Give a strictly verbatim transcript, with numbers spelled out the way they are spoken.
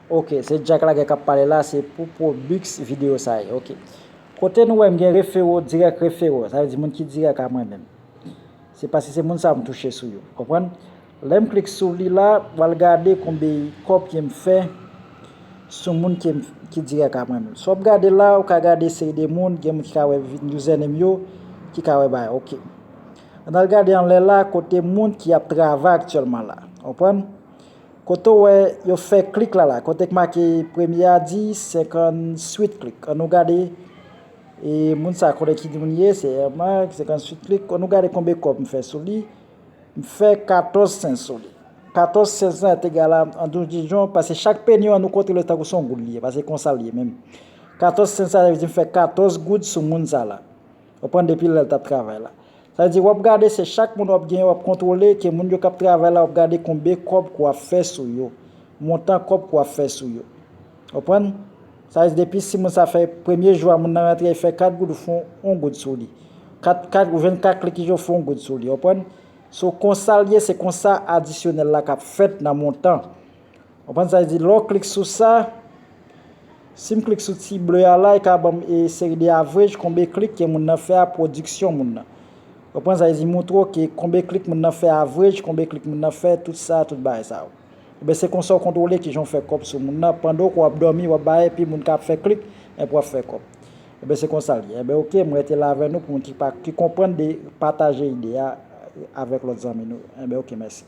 Ok, se Jack Laguerre k ap pale la, se pou Probux videyo sa ye. Ok. Kote nou wè m gen refero, dirèk refero, sa vle di moun ki dirèk a mwen menm. Se paske se moun sa m touche sou yo. Konprann? Lè m klik sou li la, w al gade konbe kòb ke m fè sou moun ke m, ki dirèk a mwen menm. Si w ap gade la, ou ka gade seri de moun, gen moun ki ka wè vi- username yo, ki ka wè bagay. Ok. Ann al gade anlè la, kote moun ki ap travay aktyèlman la. Konprann? Kote w wè yo fè klik la la, kote k make premye a di senkannwit klik. Ann nou gade e moun sa konnen ki moun ye, se Erma, senkannwit klik. Ann nou gade konbe kòb m fè sou li. M fè katòz sens sou li. Katòz sens lan te egal a, ann nou di jan, paske chak peni an nou kontwole tankou se yon goud li ye, paske konsa li ye menm. Katòz sens sa, sa vle di m fè katòz goud sou moun sa la. Ou konprann, depi lè l t ap travay la. Sa vle di w ap gade se chak moun w ap genyen, w ap kontwole ke moun yo k ap travay la, w ap gade konbe kòb ke w ap fè sou yo. Montan kòb ke w ap fè sou yo. Ou konprann? Sa vle di depi si moun sa fè premye jou a moun nan rantre, li fè kat goud, ou fè yon goud sou li. Kat, kat, ou jwenn kat klik ki jwe, ou fè yon goud sou li. Ou konprann? So konsa l ye, se konsa adisyonèl la k ap fèt nan montan. Konprann sa vle di, lè w klik sou sa, si m klik sou ti ble a la, li ka ban m e seri de average, konbe klik ke moun nan fè a, pwodiksyon moun nan. Konprann sa vle di, montre w ke konbe klik moun nan fè average, konbe klik moun nan fè, tout sa, tout bagay sa yo. Ebyen, se konsa w kontwole kijan w fè kòb sou moun nan, pandan w ap dòmi, w ap bay, epi moun ka ap fè klik, epi w ap fè kòb. Ebyen, se konsa l ye. Ebyen, ok, mwen rete la avè nou pou moun ki pa, ki konprann de pataje ide a avèk lòt zanmi nou. Ebyen, ok, mèsi.